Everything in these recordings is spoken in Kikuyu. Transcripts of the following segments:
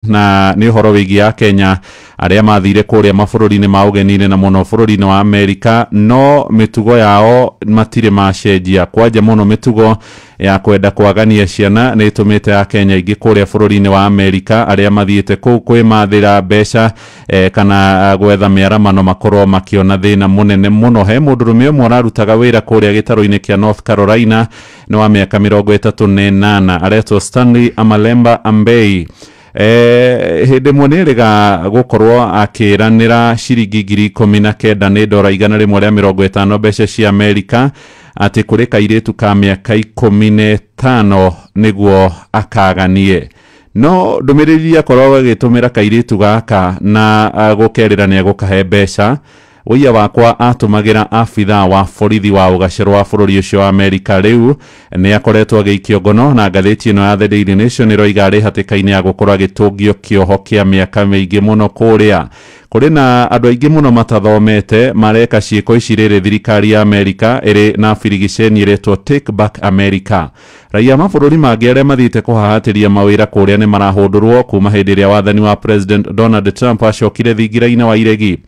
Na nĩ ũhoro wĩgiĩ Akenya arĩa mathire kũrĩa mabũrũri-inĩ ma ũgeni-inĩ na mũno bũrũri-inĩ wa Amerika, no mĩtugo yao matirĩ macenjia. Kwanja mũno mĩtugo ya kwenda kwagania ciana nĩ ĩtũmĩte Akenya aingĩ kũrĩa bũrũri-inĩ wa Amerika arĩa mathiĩte kũu kwĩmathĩra mbeca kana gwetha mĩaramano makorwo makĩona thĩna mũnene mũno. He mũndũrũme ũmwe ũrarutaga wĩra kũrĩa gĩtarũ-inĩ kĩa North Carolina, nĩ wa mĩaka 38, aretwo Stanley Amalemba Ambei. Hĩndĩ ĩmwe nĩ erĩga gũkorwo akĩranĩra ciringi 19,000, nĩ ndora 150 mbeca cia Amerika, atĩ kũrĩ kairĩtu ka mĩaka 15 nĩguo akaganie, no ndũmĩrĩri akorwo agĩtũmĩra kairĩtu gaka na gũkerĩra nĩ egũkahe mbeca ũiya wakwa atũmagĩra abithaa wa borithi wa ũgacĩro wa bũrũri ũcio wa Amerika. Rĩu nĩ akoretwo agĩikio ngono, na ngathĩti ĩno ya The Daily Nation ĩroiga arĩ hatĩka-inĩ ya gũkorwo agĩtũngio kĩoho kĩa mĩaka mĩingĩ mũno. Kũrĩa kũrĩ na andũ aingĩ mũno matathomete mareka ciĩko ici, rĩrĩ thirikari ya Amerika ĩrĩ na birigiceni ĩretwo Take Back America. Raia mabũrũri mangĩ arĩa mathiĩte kũhahatĩria mawĩra kũrĩa nĩ marahũndũrwo kuma hĩndĩ ĩrĩa wathani wa President Donald Trump acokire thingira-inĩ wa iregi.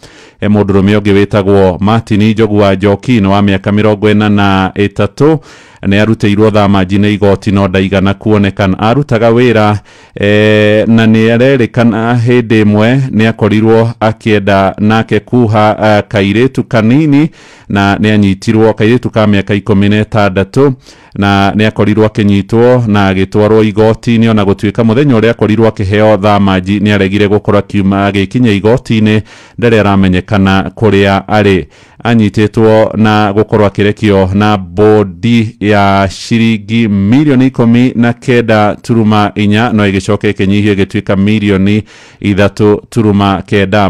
He mũndũrũme ũngĩ wĩtagwo Martin Njogu wa Njoki, nĩ wa mĩaka 43, nĩ arutĩirwo thamanji nĩ igoti no ndaigana kuonekana. Arutaga wĩra na nĩ arerĩkana hĩndĩ ĩmwe nĩ akorirwo akĩenda nake kuha kairĩtu kanini, na nĩ anyitirwo, kairĩtu ka mĩaka 16, na nĩ akorirwo akĩnyitwo na agĩtwarwo igoti-inĩ. Ona gũtuĩka mũthenya ũrĩa akorirwo akĩheo thamanji nĩ aregire gũkorwo akiuma agĩkinya igoti-inĩ, ndarĩ aramenyekana kũrĩa arĩ. Anyitĩtwo na gũkorwo akĩrekio na bodi ya ciringi 19.4 mirioni, no ĩgĩcoka ĩkĩnyihio ĩgĩtuĩka 3.9 mirioni.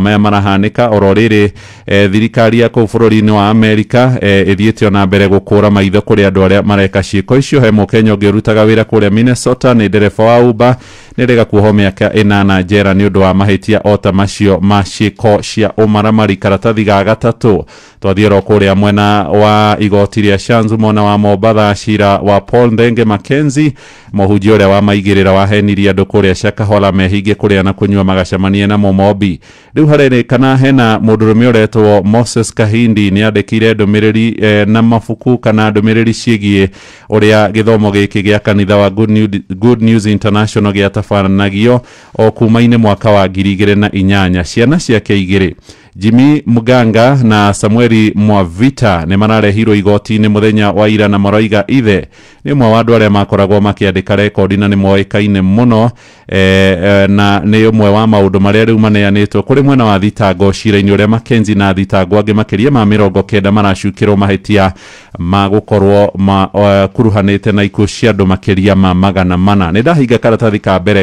Maya marahanĩka oro rĩrĩ thirikari ya kũu bũrũri-inĩ wa Amerika ĩthiĩte ona mbere gũkũra maitho kũrĩ andũ arĩa mareka ciĩko icio. He Mũkenya ũngĩ ũrutaga wĩra kũrĩa Minnesota, nĩ ndereba wa Uber, nĩ rĩga kuohwo mĩaka 8 njera nĩ ũndũ wa mahĩtia o ta macio ma ciĩko cia ũmaramari. Karatathi ga gatatũ, twathiĩ oro kũrĩa mwena wa igoti rĩa Shanzu mwena wa Mombatha, cira wa Paul Ndenge Mackenzie, mũhunjia ũrĩa wamaigĩrĩra wahenirie andũ kũrĩa Shakahola mehingie kũrĩa na kũnyua magacemanie na Mũmombi. Rĩu harerĩkana hena mũndũrũme ũretwo Moses Kahindi nĩ andĩkire ndũmĩrĩri na mabuku kana ndũmĩrĩri ciĩgiĩ ũrĩa gĩthomo gĩkĩ gĩa kanitha wa Good News International gĩatabanagio o kuma-inĩ mwaka wa 2008. Ciana ciake igĩrĩ, Jimmy Muganga na Samueli Mwavita, nĩ mararehirwo igoti-inĩ mũthenya wa ira na maroiga ithe nĩ ũmwe wa andũ arĩa makoragwo makĩandĩka rekondi na nĩ moĩkaine mũno na nĩ ũmwe wa maũndũ marĩa rĩu maneanĩtwo kũrĩ mwena wa thitango cira-inĩ ũrĩa Mackenzie na thitangwo angĩ makĩria ma 90 maracukĩrwo mahĩtia ma gũkorwo makuruhanĩte na ikuũ cia andũ makĩria ma 400. Nĩ ndahinga karatathi ka mbere.